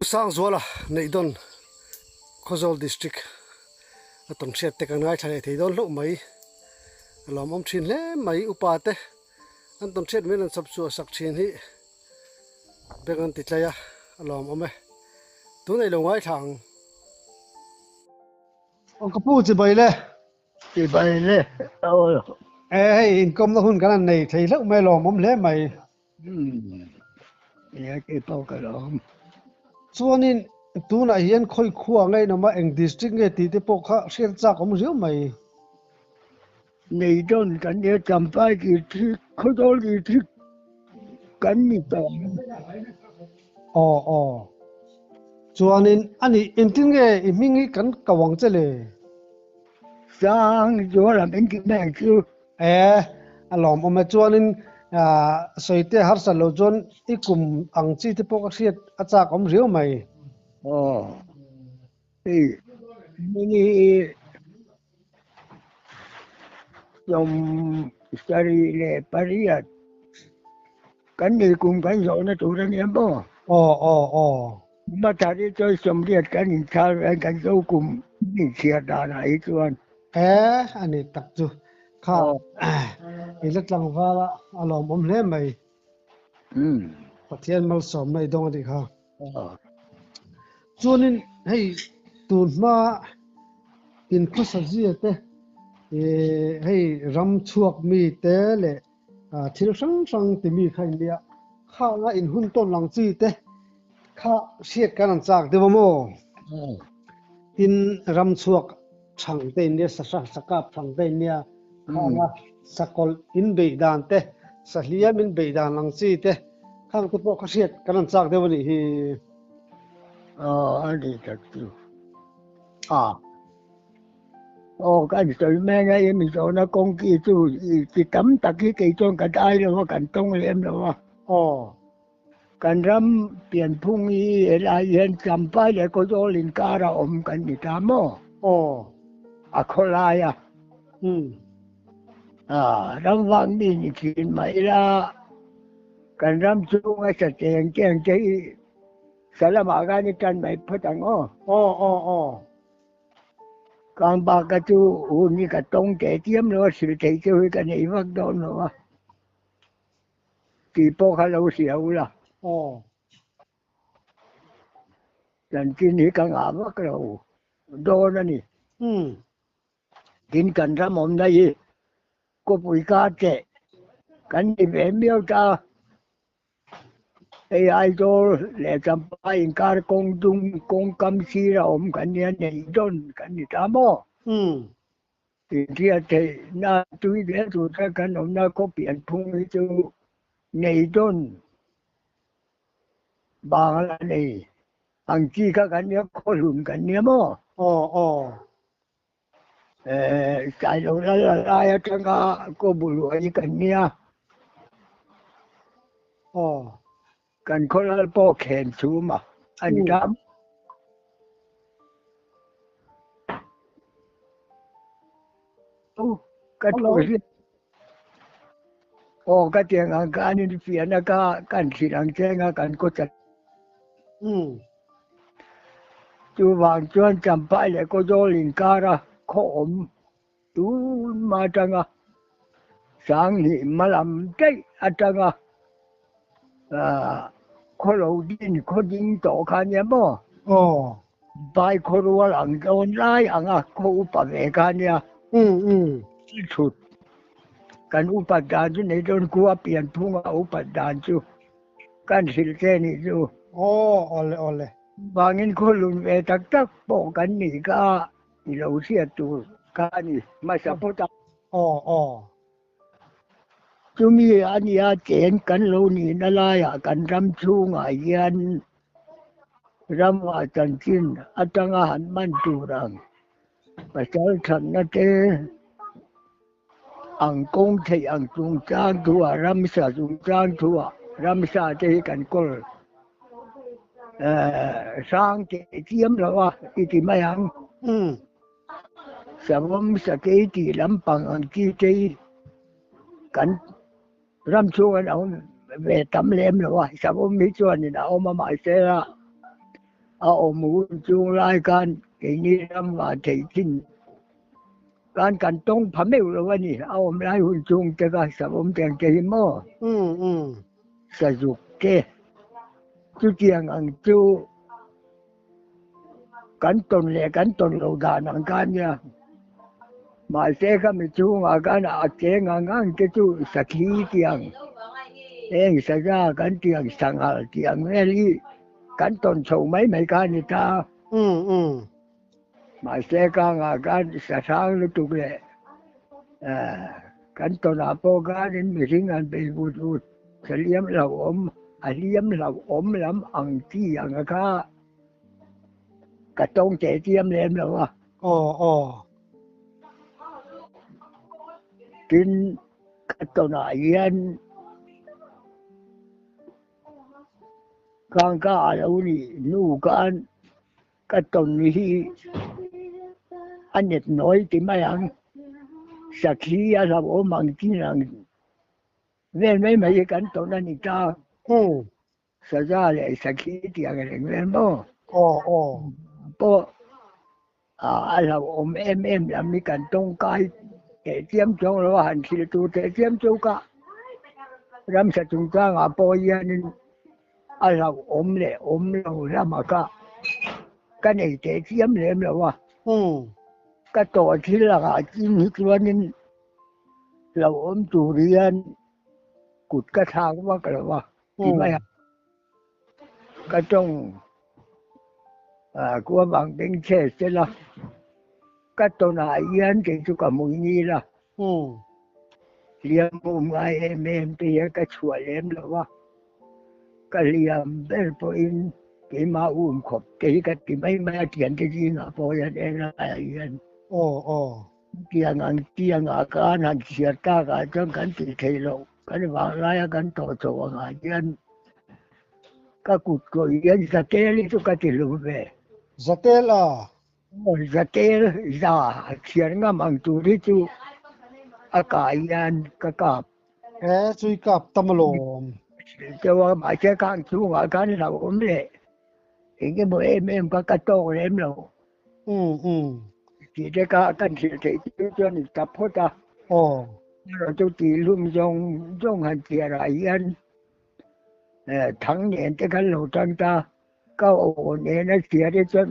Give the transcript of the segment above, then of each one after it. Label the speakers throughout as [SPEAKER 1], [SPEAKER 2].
[SPEAKER 1] Sangzuala Neihdawn Khawzawl District a tawn hriat te kan ngaithla leh thei dawn hlauh mai. A lawmawm thin hle mai upa te an tawn hriat mai an chawp chhuah sak thin hi bank an ti tlai a, a lawmawm e. Tunah i lo ngaithla ang. Aw ka pu chibai le.
[SPEAKER 2] Chibai le aw.
[SPEAKER 1] E hei inkawmna hun kan han nei thei hlauh mai lawmawm hle mai. Chuanin tunah hian khawi khua nge in awm a, eng district nge tih te pawh kha hriat chak awm riau mai.
[SPEAKER 2] Nei dawn kan nia Champhai district Khawzawl district kan ni tawh ang.
[SPEAKER 1] Aw aw. Chuanin ani engtin nge i hming hi kan ko ang che le?
[SPEAKER 2] Sangzuala min ti mai ang chu.
[SPEAKER 1] E, a lawmawm e. Chuanin sawi te harsat loh chuan i kum ang chi te pawh ka hriat a chak awm riau mai.
[SPEAKER 2] Aw, hei mini hi 78 kan ni kum kan zawhna tur a nia maw?
[SPEAKER 1] Aw, aw, aw.
[SPEAKER 2] Hmata hi chuan 80 kan inchhar ve kan zo kum inchhiar danah hi chuan.
[SPEAKER 1] E, a ni tak chu. Kha i la tlangval a, a lawmawm hle mai. Pathian malsawmna i dawng a nih kha. Chuanin hei tun hma in khawsa zia te, hei ram chhuak mi te leh thil hrang hrang ti mi kha in nia, khanga in hun tawn lang chi te kha hriat kan an chak deuh a maw? Tin, ram chhuak thang te in nia, sahra sakap thang te in nia, khanga sakawlh in beih dan te, sahliam in beih dan ang chi te, khang te pawh kha hriat kan an chak deuh a nih hi.
[SPEAKER 2] Aw, a ni tak chu. A. Aw, kan sawi mek a, i Mizona kawng ki chu chi tam tak hi kei chuan ka dai lo a, kan tawng lem lo a.
[SPEAKER 1] Aw.
[SPEAKER 2] Kan ram pianphung hi helai hian Champhai leh Khawzawl inkar a awm kan ni ta maw?
[SPEAKER 1] Aw.
[SPEAKER 2] A khawlai a.
[SPEAKER 1] Umm.
[SPEAKER 2] A, ram vang mi ni thin mah ila kan ram chhunga sateng te ang te hi sa lamah khan i tan mai phawt ang aw.
[SPEAKER 1] Aw, aw, aw.
[SPEAKER 2] Kang bak ka chu hun hi ka tawng teh chiam lo a, hrilh theih chu hi ka nei vak dawn lo a. Tih pawh kha lo hria ula.
[SPEAKER 1] Aw.
[SPEAKER 2] Chanchin hi ka ngah vak lo dawn a ni.
[SPEAKER 1] Umm.
[SPEAKER 2] Tin kan ram awmna hi khawpui kar teh kan ni ve miau ta. Hei Aizawl leh Champhai inkar kawng dung kawng kam sir a awm kan nia nei dawn kan ni ta maw?
[SPEAKER 1] Umm.
[SPEAKER 2] Inhriat theihna tui zel tur chuan kan awmna khaw pianphung hi chu nei dawn bangla nei ang chi kha kan nia khaw hlun kan nia maw?
[SPEAKER 1] Aw aw.
[SPEAKER 2] Eh, Sailo lal a lai atanga khaw buluai hi kan nia.
[SPEAKER 1] Aw.
[SPEAKER 2] Kan khaw lal pawh khen chhum a a ni ta. Ka thu hi aw ka tiang ang khan in fiahna kha kan hrilh ang che anga kan khaw chan. Chuvang chuan Champhai leh Khawzawl inkara khaw awm Tun atanga Sanghnih hmalam daih atanga khaw lo din khaw ding tawh kha nia maw?
[SPEAKER 1] Aw.
[SPEAKER 2] Vai khaw rual ang dawn lai anga khaw upa ve kha nia.
[SPEAKER 1] Um um.
[SPEAKER 2] Thut. Kan upat dan chu nei dawn khua pian phunga upat dan chu kan hrilh che nih chu.
[SPEAKER 1] Aw awle awle.
[SPEAKER 2] Vangin khaw lun ve tak tak pawh kan nih kha. I lo hriat tur kha a ni hmasa phawt a.
[SPEAKER 1] Aw aw.
[SPEAKER 2] Chumi a nia chen kan lo nihna laiah kan ram chhungah hian ramah chanchin atanga han man tur ang pasal thatna te ang kawng theih ang chungchang thuah ramsa chungchang thuah ramsa te hi kan kawl hrang teh chiam lo a i ti mai ang. Savawm sakei tih lampang ang chi te hi kan ram chhung an awm ve tam lem lo a, savawm hi chuanin a awm a mahse a. A awm hun chung lai khan keini ram vah theih thin khan kan tawng pha meuh lo a ni. A awm lai hun chung te kha savawm tiang te hi maw? Sazuk te chutiang ang chu kan tawn leh kan tawn lo dan ang kha nia. Mahse kha mi chhungah khan a cheng ang ang te chu sakhi tiang heng saza kan tiang sanghal tiang vel hi kan tawn chho mai mai kha a ni ta. Mahse kangah khan sahrang lutuk leh kan tawnah pawh khanin mihring an bei vut vut hliam hlauhawm a hliam hlauhawm lam ang chi anga kha ka tawng teh chiam lem lo a.
[SPEAKER 1] Aw aw.
[SPEAKER 2] Tin ka tawnah hian kangka a lo nih hnu khan Ka tawn hi a net nawi ti mai ang, sakhi a hlauhawm ang chin ang vel mai mai hi kan tawn a ni ta. Saza leh sakhi tih ang reng vel maw?
[SPEAKER 1] Aw aw.
[SPEAKER 2] Pawh a hlauhawm em em lam hi kan tawngkai teh chiam chuang lo a, han thil tur teh chiam chu ka ramsa chungchangah pawh hianin A hlauhawm leh awm lo lama ka ka nei teh chiam lem lo a. Ka tawh thil lakah chin hi chuanin hlauhawm tur hian kut ka thlak vak lo a ti mai a. Ka tawng khua vang beng chhe sela ka tawnah hian kei chu ka hmui nil a. Hliam um ngai em em te hian ka chhuah lem lo a, ka hliam ber pawhin keimah um khawp te hi ka ti mai mai a, thian te zingah pawh hian helaiah hian tiang ang tiang ah khan han chhiar tak ah chuan kan tih theih loh kan vanglai a kan tawh chhoh angah hian ka kut kawih hian zatel hi chu ka ti hlum ve.
[SPEAKER 1] Zatel a?
[SPEAKER 2] Zatel za thian ngam ang tur hi chu a kah hian ka kap.
[SPEAKER 1] E chui kap tam alawm.
[SPEAKER 2] Deuh a mahse khang chhungah khan hlauhawm leh eng emaw em em kha ka tawk lem lo. Tih te kha kan hrilh theih chu chuan i tap phawt a. Erawh chu tih hlum zawng zawng han chhiar ah hian thang nen te khan lo tang ta. Ka aw nen a hria te chuan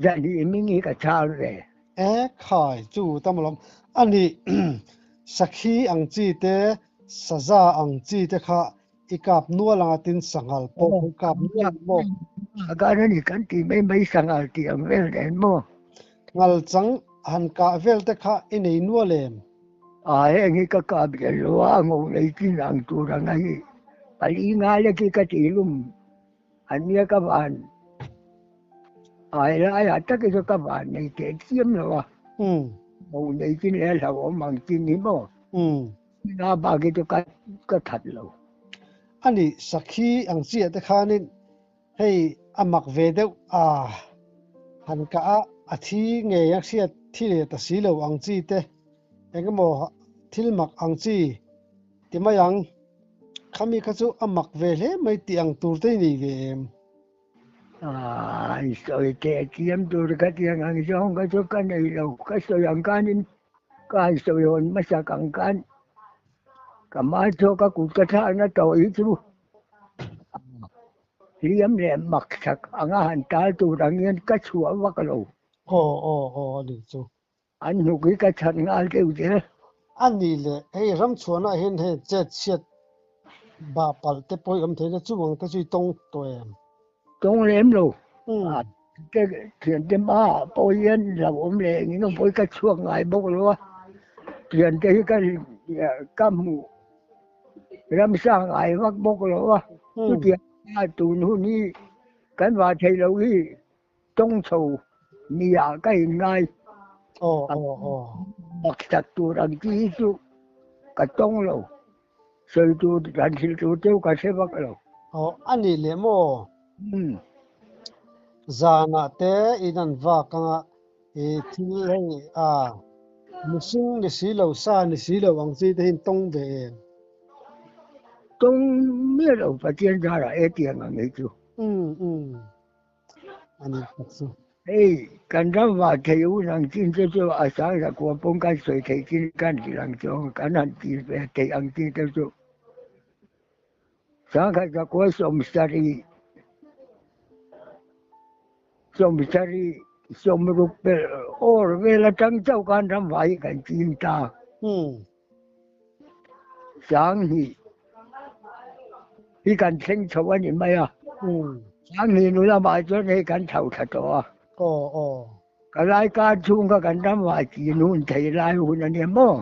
[SPEAKER 2] zahnih ming hi ka chhal ve.
[SPEAKER 1] E khai chu tam alawm. A nih sakhi ang chi te, saza ang chi te kha i kap nual anga tin sanghal pawh kha i kap nual ang maw?
[SPEAKER 2] A kan a ni kan tih mai mai sanghal tih ang vel nen maw?
[SPEAKER 1] Ngal chang han kah vel te kha i nei nual em?
[SPEAKER 2] A heng hi ka kap zel lo a, a ngo nei chin ang tur anga hi pali nga lek hi ka tih lum. An nia ka van ai laiah tak hi chu ka van nei teh chiam lo a, mo nei chin leh hlauhawm ang chin hi maw na bak hi chu ka ka that lo.
[SPEAKER 1] Ani sakhi ang chiah te khanin hei a mak ve deuh a, han kah a a thi ngei a hriat thi leh ta si lo ang chi te engemaw thil mak ang chi ti mai ang. Khami kha chu a mak ve hle mai tih ang tur te i nei ve em?
[SPEAKER 2] An sawi teh chiam tur ka tiang ang zawng kha chu ka nei lo. Ka sawi ang khanin ka han sawi hawn hmasak ang khan ka hma chu ka kut ka thlakna tawh hi chu hliam leh mak sak anga han tal tur ang hian ka chhuah vak lo.
[SPEAKER 1] Aw aw aw a nih chu.
[SPEAKER 2] An hnuk hi ka chhat nghal deuh zel.
[SPEAKER 1] A nih leh hei ramchhuanah hian hei chet chhiat bah palh te pawh i awm theihna chu ang te chu i tawng tawh em?
[SPEAKER 2] Tawng lem lo. A te thiante hmaah pawh hian lo awm leh engin awm pawh hi ka chhuak ngai bawk lo a. Thiante hi ka ka hmuh ramsa ngai vak bawk lo a. Chutiang tun hun hi kan vah theih loh hi Tawng chho nia ka inngai.
[SPEAKER 1] Aw aw aw.
[SPEAKER 2] Baksak tur ang chi hi chu ka tawng lo. Sawi tur han hrilh tur cheu ka hre vak lo.
[SPEAKER 1] Aw a nih leh maw? Zanah te in an vak anga i thil hei a mihring ni si lo sa ni si lo ang chi te hi in tawng ve em?
[SPEAKER 2] Tawng miah lo Pathian zarah e tiang ang hi chu.
[SPEAKER 1] Ani tak chu.
[SPEAKER 2] Hei kan ram vah thei u nang chin te chu a sang zakua pawn kan sawi theih chin kan hrilh ang chu kan han ti ve theih ang chi te chu. Sangkhat zakua 70, 70, 60 pelh awr vel atang chauh khan ram vah hi kan ching ta. 2000 hi kan thleng chho a ni mai a. 2000 nu lamah chuan hei kan chho thla tawh a. Ka lai kar chhung kha kan ram vah chin hun thei lai hun a nia maw?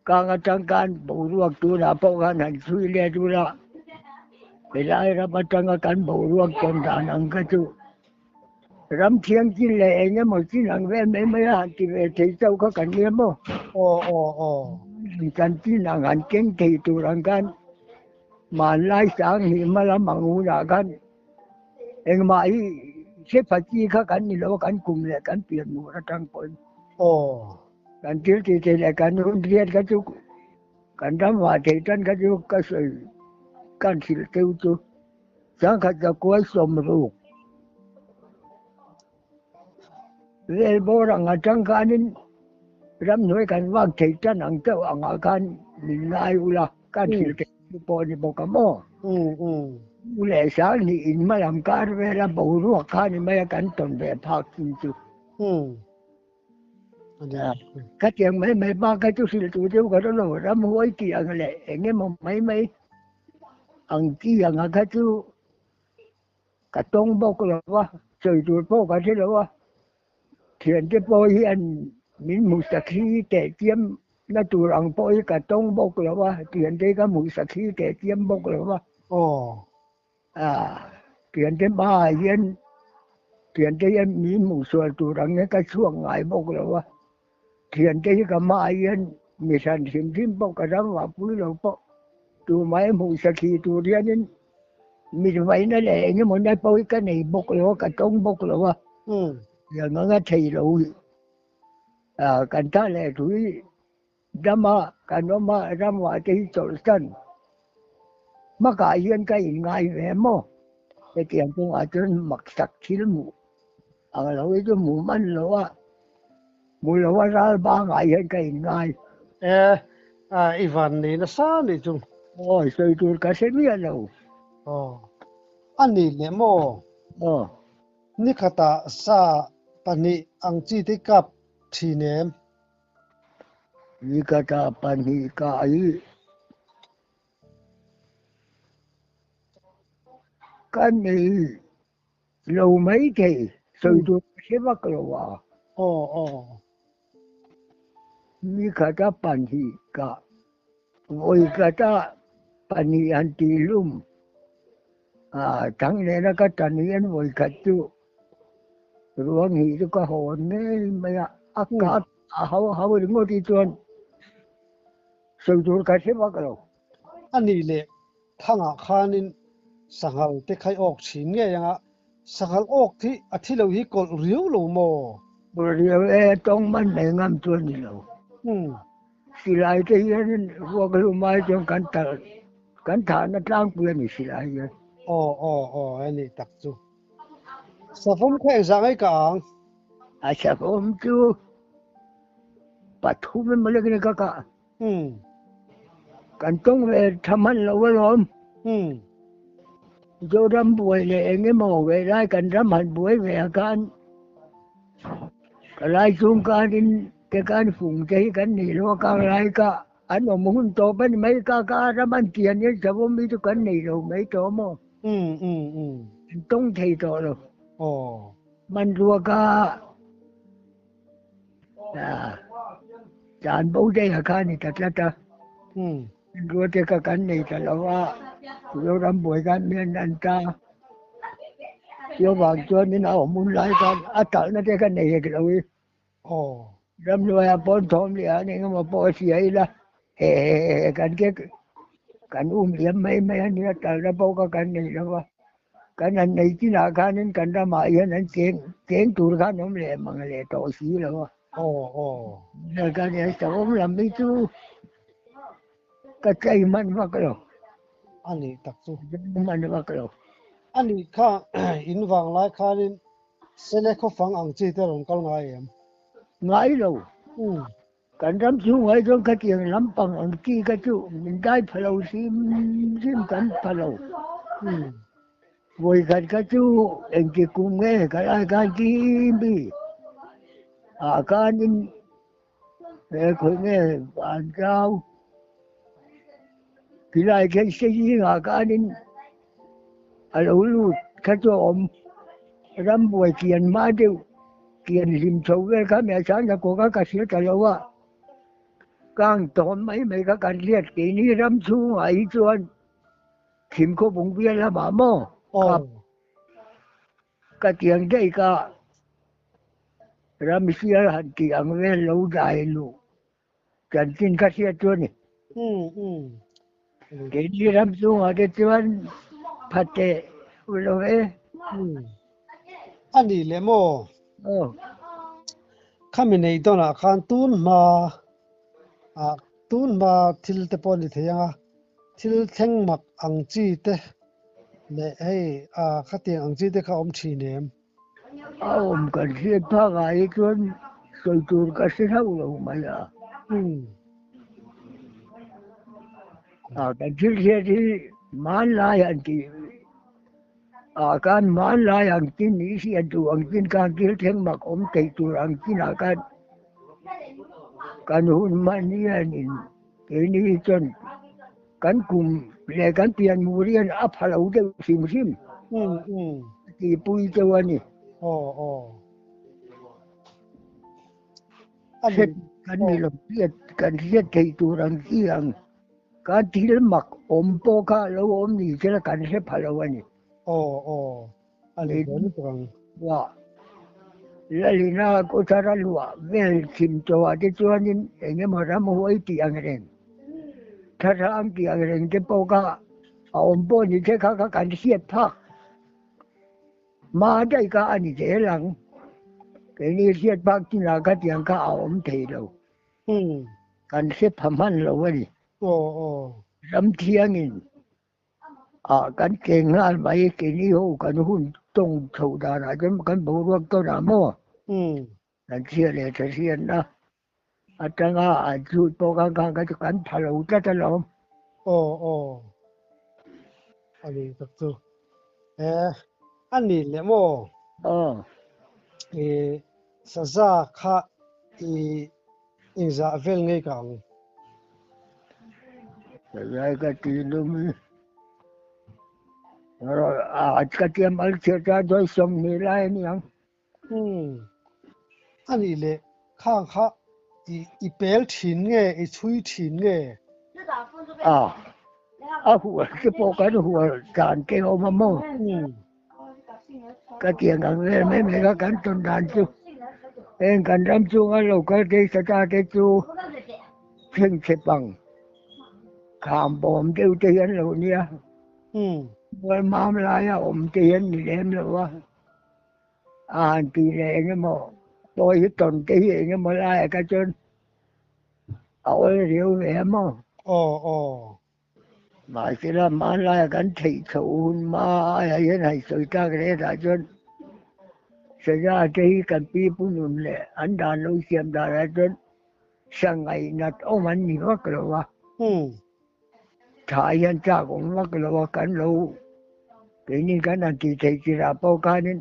[SPEAKER 2] Kang atang khan boruak tunah pawh khan han chhui let ula, helai ram atanga kan boruak tawn dan ang kha chu ram thiang chin leh eng emaw chin ang vel mai mai a han ti ve thei chauh kha kan nia maw? Kan chin ang han keng thei tur ang khan hmanlai sang hnih hma lam ang hunah khan engmah hi hre pha chi kha kan ni lo a, kan kum leh kan pian hmur atang pawhin. Kan thil tih theih leh kan hun hriat kha chu kan ram vah theih tan kha chu ka sawi kan hrilh teuh chu 10,000 zakua 60 vel bawr ang atang khanin ramhnuai kan vak theih tan ang chauh angah khan min ngai ula kan hrilh theih chu pawh a ni bawk a maw? U leh 2000 in hma lam kar vela boruak kha ni mai a kan tawn ve phak chin chu. Khatiang mai mai bak kha chu hrilh tur deuh ka rawh lo, ramhuai tih ang leh eng emaw mai mai ang chi anga kha chu ka tawng bawk lo va, sawi tur pawh ka hre lo a, thiante pawh hian min hmu sakhi teh chiam na tur ang pawh hi ka tawng bawk lo va, thiante ka hmu sakhi teh chiam bawk lo va. Thiante hmaah hian thiante hian mi hmuh sual tur ang hian ka chhuak ngai bawk lo a, thiante hi ka hmaah hian mi hran hrim hrim pawh ka ram vah pui lo pawh tumah i hmuh sakhi tur hianin mitvaina leh eng emaw na pawh hi ka nei bawk lo a, ka tawng bawk lo a, tiang anga thei lo hi kan ta leh thu hi Dama kan awm a, ramah te hi chawlhsan hmakah hian ka inngai ve maw? Hetiang kawngah chuan maksak thil hmuh ang lo hi chu hmuh hman lo a, hmu lo a ral bangah hian ka inngai.
[SPEAKER 1] E, i van nei nasa nih chu.
[SPEAKER 2] Aw, sawi tur ka hre miah lo.
[SPEAKER 1] Aw, a ni leh maw?
[SPEAKER 2] Aw.
[SPEAKER 1] Nikhatah sa pahnih ang chi te kap thin em?
[SPEAKER 2] Nikata pahnih ka i ka nei lo maithei, sawi tur ka hre vak lo a. Nikata pahnih ka vawikata pahnih han tih hlum a thang nena ka tan hian vawikhat chu Ruang hi chu ka hawn ngei mai a, a kap a hau hau ringawt hi chuan sawi tur ka hre vak lo.
[SPEAKER 1] A nih leh thangah khanin sanghal te khai awk thin ngei anga sanghal awk hi a thi lo hi kawlh riau lo maw?
[SPEAKER 2] Kawlh riau e, tawng man mai ngam chu a ni lo. Silai te hianin ruak hlum ai chuan kan talh kan thahna tlangpui a ni silai hian.
[SPEAKER 1] Aw aw aw a nih tak chu. Savawm kha engzah ngai ka ang?
[SPEAKER 2] A savawm chu pathum emaw lek in ka kah. Kan tawng ve tha hman lo alawm. Zoram buai leh eng emaw ve lai kan ram han buai ve a khan ka lai chung khanin te khan fung te hi kan nih lo a kang lai ka an awm hun tawp a ni mai ka ka ram an tian hian savawm hi chu kan nei lo mai tawh maw. An tawng thei tawh lo. Hmanrua ka tlan bo daih a kha a ni ta tlat a. Hmanrua te kha kan nei ta lo a, Zoram buai khan mi an an ta. Chu avang chuanin a awm hun lai khan a talhna te kha nei hek lo i. Ramhnuaiah pawn thawm leh an engemaw pawh a hria ila, he he he he kan ke kan um liam mai mai a nia, talna pawh kha kan nei lo va. Kan han nei chinah khanin kan ramah hian an cheng cheng tur khan awm leh mang leh tawh si lo a. Ka nia hrehawm lam hi chu ka chei hman vak lo.
[SPEAKER 1] A nih tak chu.
[SPEAKER 2] Hman vak lo.
[SPEAKER 1] A nih kha in vang lai khanin Sele khawfang ang chi te rawn kal ngai em?
[SPEAKER 2] Ngai lo. Kan ram chhungah hi chuan khatiang lampang ang chi kha chu min dai pha lo hrim hrim kan pha lo. Vawikhat kha chu engti kum nge ka lai khan chi mi ah khanin he khawi nge van zau tilai khian zingah khanin a lo lut kha chu a awm. Rambuai kian hma deuh kian hlim chho vel kha meh chuan ka kawk a ka hria ta lo a, kang tawn mai mai kha kan hriat keini ram chhungah hi chuan thim khaw bung bial lamah maw kap ka tiang daih ka ram sial han tih ang vel lo dai luh chanchin kha hriat chu a ni. Keini ram chungah te chuan phate u lo e.
[SPEAKER 1] A nih leh maw?
[SPEAKER 2] Aw.
[SPEAKER 1] Khami nei dawnah khan tun hma ah tun hma thil te pawh a ni thei ang a, thil thleng mak ang chi te leh hei ah khatiang ang chi te kha a awm thin em?
[SPEAKER 2] A awm kan hriat phak ah hi chuan sawi tur ka hre hlauh lo mai a. A kan thil hriat hi hmanlai han tih ah khan hmanlai ang chin i hriat duh ang chin khan thil thleng mak awm theih tur ang chin ah khan kan hun hman hianin keini hi chuan Kan kum leh kan pian mur hian a pha lo deuh hrim hrim a tihpui deuh a ni. Hriat kan ni lo, hriat kan hriat theih tur ang chi ang kan thil mak awm pawh kha a lo awm ni sela kan hre pha lo a ni. Lalina kawthara luah vel chhim chawah te chuanin eng emaw ramhuai tih ang reng, thlarang tih ang reng te pawh kha a awm pawh ni te kha kha kan hriat phak hma daih kha a ni zel ang. Keini hriat phak chinah khatiang kha a awm thei lo. Kan hre pha hman lo a ni. Ramthiangin Ah kan cheng nghal mai keini ho kan hun tawng chhoh danah chuan kan boruak tawn ah maw kan chhiat leh tha hriatna atanga an chhut pawh khan khan kha chu kan pha lo tlat alawm.
[SPEAKER 1] Aw aw a ni tak chu e a ni leh maw?
[SPEAKER 2] Aw.
[SPEAKER 1] I saza kha i Engzah vel ngei ka ang?
[SPEAKER 2] Zai ka ti lum i a ka tiam al chhiat a dawi 20 lai a ni ang.
[SPEAKER 1] Umm. A nih leh khang kha i i pel thin nge i chhui thin nge?
[SPEAKER 2] A, a hual te pawh kan hual dan te a awm a maw?
[SPEAKER 1] Umm.
[SPEAKER 2] Ka tiang ang vel mai mai kha kan tawn dan chu heng kan ram chunga lo kal te sata te chu chhengchhe pang kham bawm deuh te hian lo nia mual mam laia awm te hian ni lem lo a a han tih leh eng emaw pawi hi tawn te hi eng emaw laiah kha chuan a awl riau ve a maw.
[SPEAKER 1] Aw aw.
[SPEAKER 2] Mahsela hmanlaia kan theih chhoh hun hma aiah hian han sawi tak reng ah chuan Saza te hi kan pi pu nun leh an dan lo siam danah chuan sa ngaihnat awm an ni vak lo a, tha hian chak awm vak lo a, kan lo keini kan han tih theih tirah pawh khanin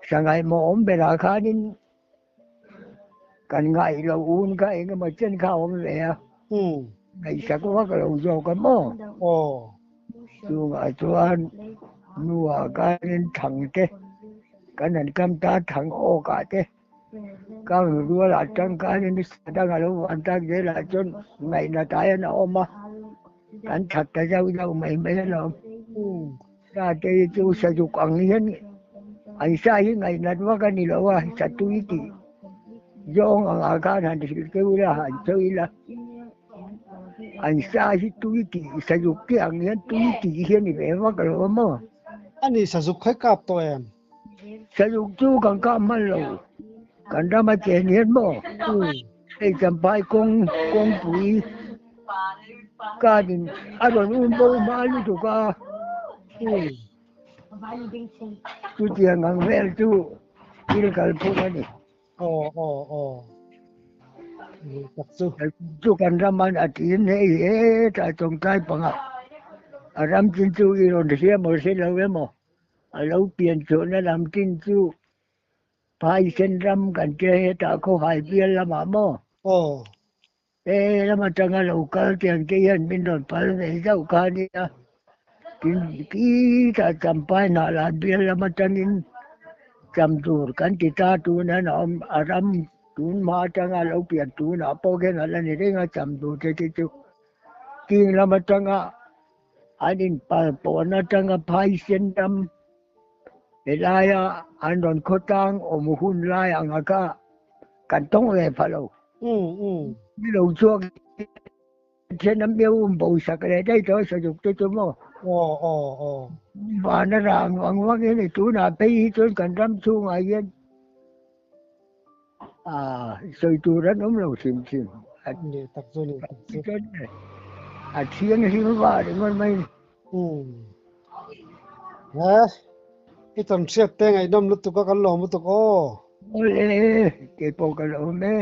[SPEAKER 2] sa ngaihmawh awm berah khanin Kan ngaih loh un kha eng emaw chen kha a awm ve a, ngaihsak vak lo zawk a maw? Chungah chuan nuah khanin thang te kan han kam ta thang awkah te kang rualah tangkanin dang a lo van tak zelah chuan ngaihna ta hian a awm a, kan that ta zauh zauh mai mai alawm. Sa te hi chu sazuk ang hian an sa hi ngaihnat vak a ni lo a, satui tih zawng angah khan han hrilh teuh ila, han sawi ila, an sa hi tui tih sazuk te ang hian tui tih hi a ni ve vak lo a maw?
[SPEAKER 1] A ni, sazuk khawi kap tawh em?
[SPEAKER 2] Sazuk chu kan kap hman lo, kan rama chen hian maw? Hei Champhai kawng kawngpui. Kanin a rawn um bo hma lutuk a. Chutiang ang vel chu thil kalphung a ni.
[SPEAKER 1] Aw aw aw. Ni tak chu.
[SPEAKER 2] Chu kan raman a tiin hei hetah tawngtai panga a ram chin chu i rawn hria maw hre lo emaw a lo pian chhuahna lam chin chu Phaisen ram kan tia hetah khawhai bial lamah maw.
[SPEAKER 1] Aw.
[SPEAKER 2] He lam atanga lo kal tiang te hian min rawn pal ve zauh kha a nia. Tin, khitah Champhai hnahlan bial lam atangin cham tur kan ti ta tun hian a awm a ram tun hma atanga lo pian tunah pawh khian a la ni reng a cham tur te khi chu. King lam atanga an inpal pawn atanga Phaisen ram helaia an rawn khawtlang awm hun lai anga kha kan tawng ve pha lo. Ni lo chhuak then an biau um bo sak leh daih tawh a sazuk te chu maw. Van a rang vang vang in i tunah phei hi chuan kan ram chhungah hian sawi tur an awm lo hrim hrim. A thianghlim vah ringawt mai ni.
[SPEAKER 1] He i tam hriat te ngaihnawm lutuk a kan lawm lutuk aw.
[SPEAKER 2] Awle keipawh ka lawm e.